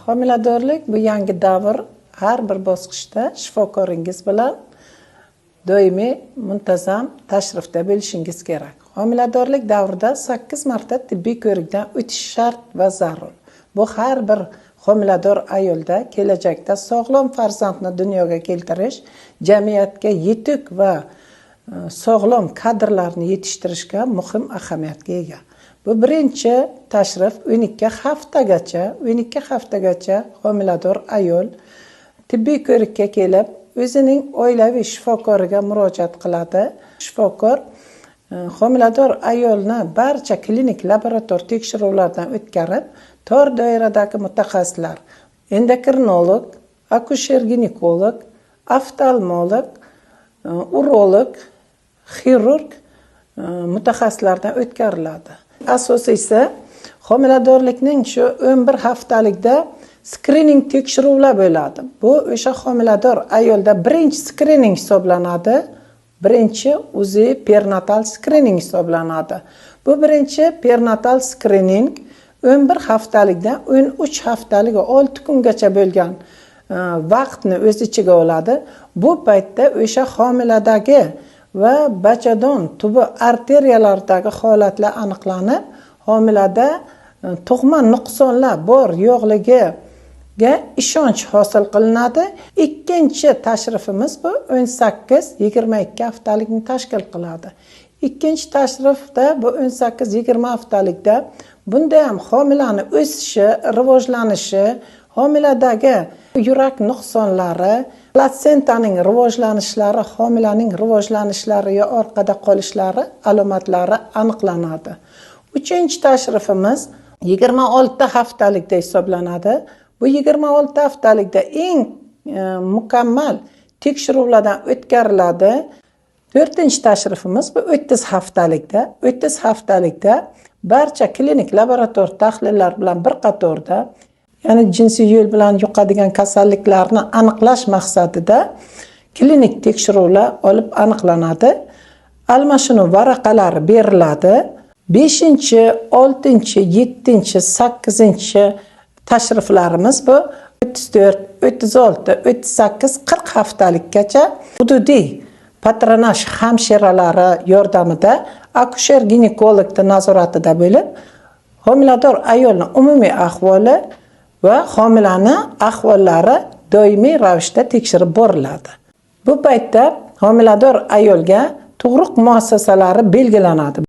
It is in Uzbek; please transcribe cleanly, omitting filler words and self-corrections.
Homiladorlik bu yangi davr. Har bir bosqichda shifokoringiz bilan doimiy, muntazam tashrifda bo'lishingiz kerak. Homiladorlik davrida 8 marta tibbiy ko'rikdan o'tish shart va zarur. Bu har bir homilador ayolda kelajakda sog'lom farzandni dunyoga keltirish, jamiyatga yetuk va sog'lom kadrlarni yetishtirishga muhim ahamiyatga ega. Bu birinchi tashrif 12 haftagacha, 12 haftagacha homilador ayol tibbiy ko'rikka kelib, o'zining oilaviy shifokoriga murojaat qiladi. Shifokor homilador ayolni barcha klinik laborator tekshiruvlardan o'tkazib, tor doiradagi mutaxassislar: endokrinolog, akusher ginekolog, oftalmolog, urolog, xirurg mutaxassislardan o'tkariladi. Asosiysi, homiladorlikning shu 11 haftalikda skrining tekshiruvlar bo'ladi. Bu o'sha homilador ayolda birinchi skrining hisoblanadi. Birinchi УЗИ perinatal skrining hisoblanadi. Bu birinchi perinatal skrining 11 haftalikdan 13 haftalik 6 kungacha bo'lgan vaqtni o'z ichiga oladi. Bu paytda o'sha homiladagi va bachadon tubi arteriyalaridagi holatlar aniqlanib, homilada tug'ma nuqsonlar bor yo'qligiga ishonch hosil qilinadi. Ikkinchi tashrifimiz bu 18-22 haftalikni tashkil qiladi. Ikkinchi tashrifda bu 18-20 haftalikda bunda ham homilani o'sishi, rivojlanishi, homiladagi yurak nuqsonlari, platsentaning rivojlanishlari, homilaning rivojlanishlari yo orqada qolishlari alomatlari aniqlanadi. Uchinchi tashrifimiz 26 haftalikda hisoblanadi. Bu 26 haftalikda eng mukammal tekshiruvlardan o'tkariladi. To'rtinchi tashrifimiz bu 30 haftalikda. 30 haftalikda barcha klinik laborator tahlillar bilan bir qatorda, ya'ni jinsiy yo'l bilan yuqadigan kasalliklarni aniqlash maqsadida klinik tekshiruvlar olib aniqlanadi. Almashinuv varaqalari beriladi. 5, 6, 7, 8 tashriflarimiz bu 34, 36, 38, 40 haftalikkacha hududiy patronaj hamshiralari yordamida akusher ginekologni nazoratida bo'lib, homilador ayolni umumiy ahvoli va homilani ahvollari doimiy ravishda tekshirib boriladi. Bu paytda homilador ayolga tug'ruq muassasalari belgilanadi.